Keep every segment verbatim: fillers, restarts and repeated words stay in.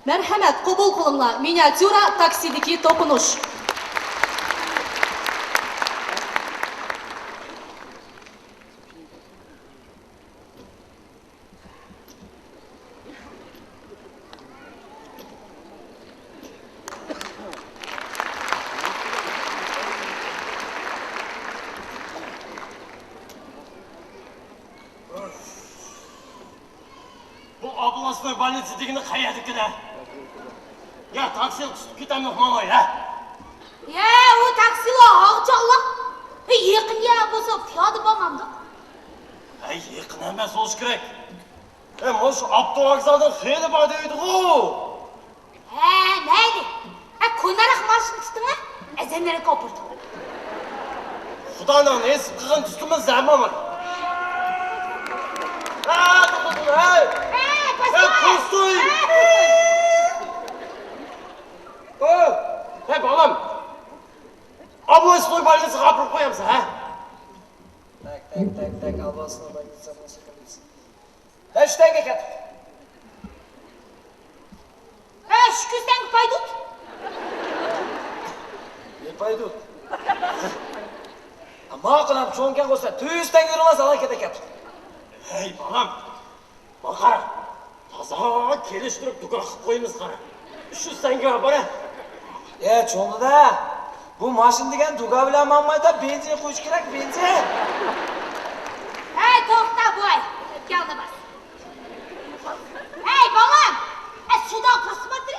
مەرھەمەت، قوبۇل قىلىڭلار، مىنىياتيۇرا تاكسىدىكى توقۇنۇش. بۇ ئابلاسنىڭ بولنىتسا دېگىنى قەيەردىكىن-ە؟ يا تاكسىنى تۇتۇپ كېتەمدۇق ماڭاي، ھە؟ يا، ئۇ تاكسىلار ھاغچاقلىق. يېقىن يەر بولسا پىيادە بارمامدۇق؟ ھەي، يېقىن ئەمەس بولۇشى كېرەك. ئە، مانا شۇ ئاپتوۋوگزالدىن خېلى بار دەيدىغۇ. ھە، مەيلى. ھە، كونىراق ماشىنا تۇتۇڭ، ھە؟ ئەزەننىرەك ئاپىرىدۇ. خۇدانىڭ نېسىپ قىلغىنى تۇتىمىز، ھە، ماما؟ ھە، توختىدىڭ، ھەي! ھە، ھە، پوستوي! پوستوي! ھە! ئو، ھەي، بالام! ئابلاسنوي بولنىسىغا ئاپىرىپ قويامسەن، ھە؟ تاك، تاك، تاك، تاك، ئابلاسنوي بولنىسىغا. نەچچە تەڭگە كەتتۇق؟ ھە، ئۈچ يۈز تەڭگە پايدۇت. نېمە پايدۇت؟ ماقۇل، چوڭكەن بولسا، تۆت يۈز تەڭگە بېرىڭلار، ساڭا كېتە كەتتۇق. ھەي، بالام، ماڭا قارا، تازا كېلىشتۈرۈپ دۇكان قىلىپ قويىمىز، قارا. ئۈچ يۈز تەڭگە بار، ھە؟ ئە، چوڭ دادا، بۇ ماشىنا دېگەن دۇكان بىلەن ماڭمايدۇ، بېنزىن قويۇش كېرەك، بېنزىن. ھەي، توختا، بوۋاي، گەپنى باس. ھەي، بالام! ئە، سۇدا قىرسىماتتى.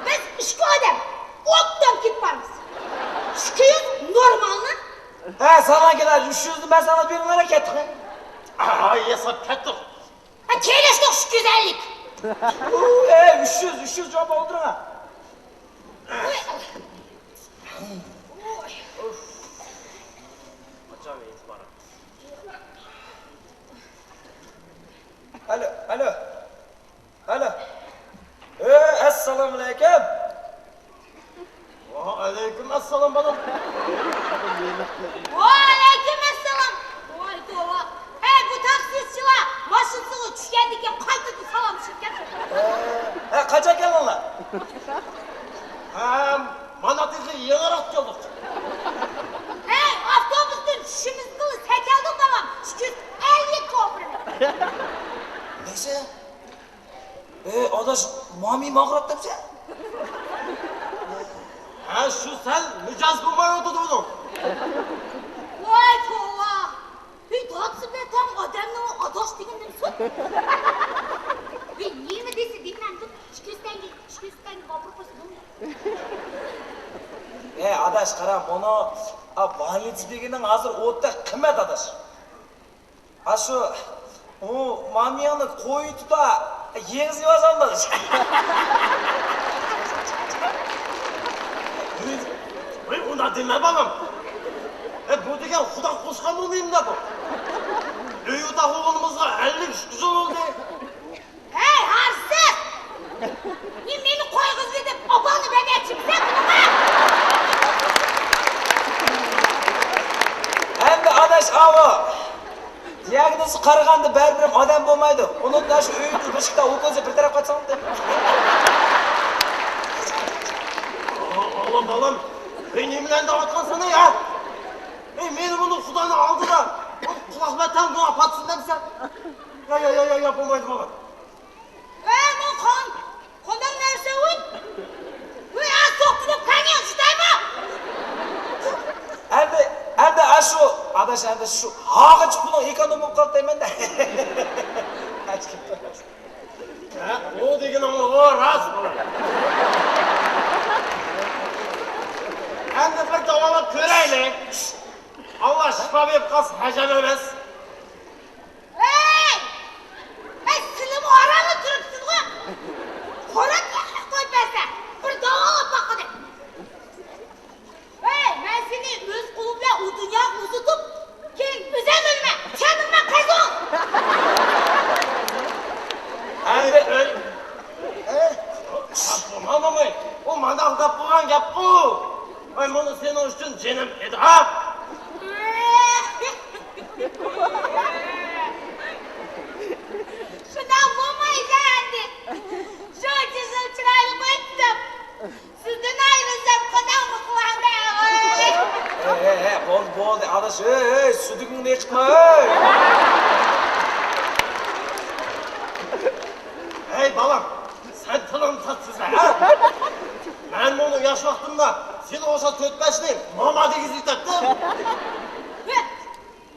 بىز ئىككى ئادەم ئوبدان كېتىپ بارىمىز. ئىككى يۈز نورمالنى. ھە، ساڭا كېلەر، ئۈچ يۈزنى مەن ساڭا بېرىمەن، كەتتۇق. ئاي، ياساپ كەتتۇق. ھە، كېلىشتۇق ئىككى يۈز ئەللىك. ئۇ، ئەي، ئۈچ يۈز، ئۈچ يۈز جاۋاب ئولتۇرۇڭ. ئالو، ئالو. ئالو. ئە، ئەسسالامۇئەلەيكۇم. ۋەئەلەيكۇم ئەسسالام، بالام. ۋەئەلەيكۇم ئەسسالام. ۋاي توۋا. ھەي، بۇ تاكسىچىلار ماشىنىسىغا چۈشكەندىن كېيىن قايتىدىن سالاملىشىپ كەتتى. ھە، قاچان كەلدىڭلار؟ ھە، مانا تېخى يېڭىراق كەلدۇق. ھەي، ئاپتوبۇستىن چۈشىمىزگىلا سەن كەلدىڭ، داۋام. ئىككى يۈز ئەللىك كوپىرنى. نېسى؟ ئەي، ئاداش، مامى ماغرات دەپسەن؟ ھە، شۇ سەل مىجەز بولمايۋاتىدۇ ئۇنىڭ. ۋاي توۋا! ھەي، دادىسى بىلەن تەڭ ئادەمنىڭ ئاداش دېگىنى نېمىسۇن؟ ھەي، نېمە دېسە دېگىنە، ئىككى يۈز تەڭگە، ئىككى يۈز تەڭگە ئاپىرىپ قويسا بولمىدى. ئەي، ئاداش، قارا، مانا، ئا، بولنىتسا دېگىنىڭ ھازىر ئوتتەك قىممەت، ئاداش. ئاشۇ، ئۇ مامىڭنى قويۇۋېتىپ، يېڭىسىنى ياسالمىدى. ۋاي، ئۇنداق دېمە، بالام. ئە، بۇ دېگەن خۇدا قوشقانمۇ نېمىلا بۇ؟ ئۆي ئوتاق بولغىنىمىزغا ئەللىك ئىككى يىل بولدى. ھەي، ھارسىز! نېمە، مېنى قويغۇزۇۋېتىپ، ئاپاڭنى بەرمەكچىمىسەن بۇنىڭغا؟ ئەمدى ئاداش ئاۋۇ. دىياگنوزغا قارىغاندا بەرىبىر ئادەم بولمايدۇ. ئۇنىڭدا شۇ ئۆيدە بىر ئىككى ئوكۇلزى بىر تەرەپ قاچساڭ. ئاللام، بالام. ئەي، نېمىلەرنى دەۋاتقانسەن، ھە؟ ئەي، مېنى بۇنى خۇدانىڭ ئالدىدا قۇلاق بىلەن تەڭ بۇ ئاپاتسۇن دەمسەن؟ يا، يا، يا، يا، يا، بولمايدۇ، بالام. ئەي، ماڭ قان! قانداق نەرسە ئۇ؟ ۋاي، ئاز توختىدىم، قېنىڭ چىدايمۇ؟ ئەمدى، ئەمدى ئاشۇ، ئاداش، ئەمدى شۇ ھاغىچ پۇلۇڭ ئېكونوم بولۇپ قالدى دەيمەن-دە. ھە، ئۇ دېگىنىڭ ئۇ راست. ئەمدى بىر داۋالاپ كۆرەيلى. ئاللا شىپا بېرىپ قالسۇن، ھەجەم ئەمەس. ھەي! ھەي، سىلىمۇ ئارانلا تۇرۇپسىزغۇ! خوراك يەرلىك قويۇپ بەرسە، بىر داۋالاپ باققىنى. ھەي، مەن سېنى ئۆز قولۇم بىلەن ئۇ دۇنياغا ئۇزىتىپ، كېيىن ئۆزۈم ئۆلىمەن. چۈشەندىڭمۇ، قېزىل؟ ئەمدى ئۆل. ھە؟ ماما، ئۇ مانداق دەپ قويغان گەپقۇ. ۋاي، مانا سېنىڭ ئۈچۈن جېنىم پىدا. شۇنداق بولمايدۇ ئەمدى. شۇ جىز سىزدىن ئايرىلسام قانداق بولىمەن؟ ھەي، ھەي، ھەي، بولدى، بولدى، ئاداش، ھەي، سۈدۈكۈڭنى ئېقىتما، ھەي. ھەي، بالام، سەن تىلىڭنى تارتىسىز، ھە؟ مەن مۇنۇ ياش ۋاقتىمدا سېنىڭ ئوخشاش تۆت-بەشنى ماما دېگۈزۈۋېتەتتىم.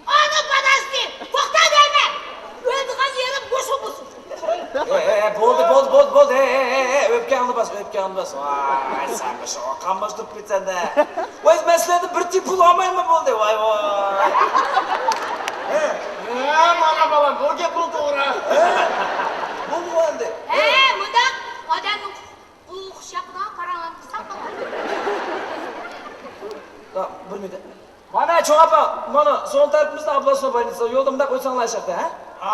ئانا بالاسى، توختا دەيمەن! ئۆلىدىغان يېرىم مۇشۇ بولسۇن! ھەي، ھەي، ھەي، بولدى، بولدى، بولدى، بولدى، ھەي، ھەي، ھەي، ھەي، ئۆپكەڭنى باس، ئۆپكەڭنى باس. ۋاي، سەن مۇشۇغا قاملاشتۇرۇپ كەتسەندە. ۋاي، مەن سىلەردىن بىر تىيىن پۇل ئالمايمەن بولدى، ۋاي، ۋاي. ھە، مانا بالام، بۇ گەپنىڭ توغرا. ھە، بولدى ئەمدى. ھە، مۇنداق ئادەمنىڭ قۇلىقى خۇشياقىدىغان پاراڭلارنى قىلساق بولار. بىر مىنۇت. مانا چوڭ ئاپا، مانا سول تەرىپىمىزدە ئوبلاستنوي بولنىتسا، يولدا مۇنداق ئۆتسەڭلار ئاشاقتا، ھە؟ ھە،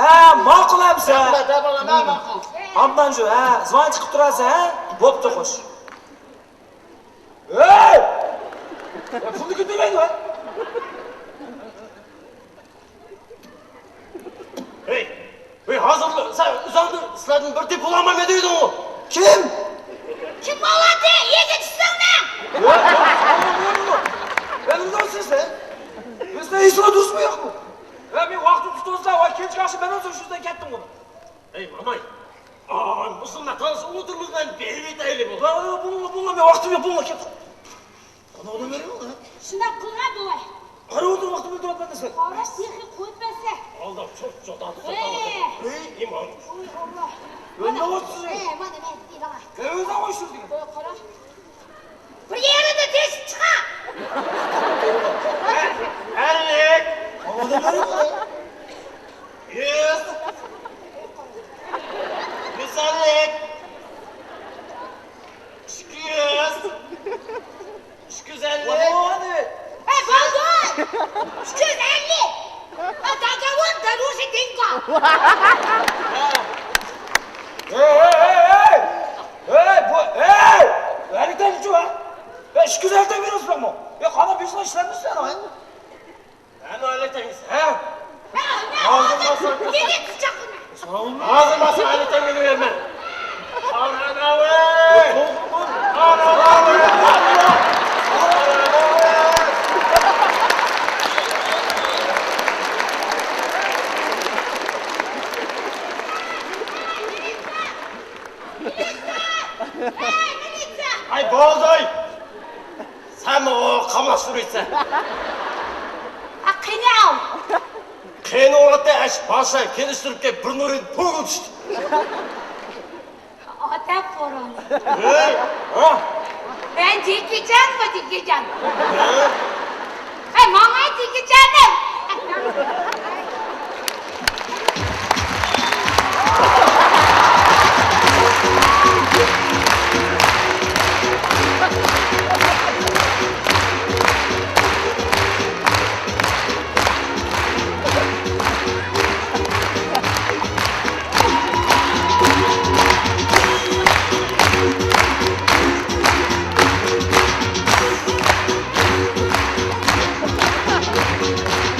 ھە، ماقۇل ئەمىسە. ھە، ماقۇل. ئابلانجۇ، ھە، زۋان چىقىپ تۇراسەن، ھە؟ بوپتۇ، خوش. ھەي! يا، پۇلنى كۆتۈرمەيدۇ، ھە؟ ھەي، ھەي، ھازىر سەن ئۆزۈڭدىن سىلەردىن بىر تىيىن پۇل ئالمايمەن دېدىڭغۇ؟ كىم؟ كىم ئالاتتى؟ يىگىت ئىسىڭنى! يا، يا، يا، يا، يا. يا، نېمە دەۋاتىسىز سىلەر؟ بىزدە ھېسابلا دۇرۇسمۇ يوقمۇ؟ يا، مەن ۋاقتىمنى تۇتۇۋالسا، ۋاي، كەچ قالسا مەن ئۆزۈم شۇ يەردىن كەتتىمغۇ. ھەي، ماماي. ئاي، مۇسۇلمان تانسا ئولتۇرمىز، مەن بېرىۋېتەيلى بۇ. يا، يا، بولماي، بولماي، مەن ۋاقتىم يوق، بولماي، كەت. قانداق ئادەم بېرىمۇ، ھە؟ شۇنداق قىلغان بوۋاي. قارا ئولتۇر، ۋاقتىم ئۆلتۈرۈۋاتىمەن دېسە. قارا، تېخى قويۇپ بەرسە. ئالداپ، چوت-چوت ئاتىپ ساتاماتىدۇ. ھەي. ھەي، ئىمان. ۋاي، ئاللا. ئۆلمەي ئوتسىز. ھەي، مانا مەن دېگەن. ھەي، ئۆزۈڭ ئويسىز دېگەن. قارا. بىر يېرىدە تېشىپ چىقار. ئەللىك. ئادەم بېرىمۇ؟ يۈز. يۈز ئەللىك. ئىككى يۈز. ئىككى يۈز ئەللىك. ۋاي، ۋاي، ۋاي. ھەي، بولدى! ئىككى يۈز ئەللىك. ئا، داگاۋون داروژى دىنگا. ھەي، ھەي، ھەي، ھەي! ھەي، بۇ، ھەي! ھەرىكەت ئۈچۈن، ھە؟ ھەي، ئىككى يۈز ئەللىك بېرىمىز بۇمۇ؟ ھەي، قانداق بىزنىڭ ئىشلىرىمىز سەن، ھە؟ ھە، نالەتەڭگىز، ھە؟ ھازىر ماسا. ھازىر ماسا نالەتەڭگە بېرىمەن. قاراناۋۇي! قاراناۋۇي! ئاي، بولدى! سەن ماڭا قاملاشتۇرۇۋېتىسەن. ھە، قېنى ئاۋۇ؟ قېنى ئۇراتتى، ئەش باشا كېلىشتۈرۈپ كەپ بىر نۇرىنى پۇلغا چۈشتى. ئادەم قورۇن. ھەي، ھا؟ مەن جېكىجانمۇ، جېكىجان؟ ھە؟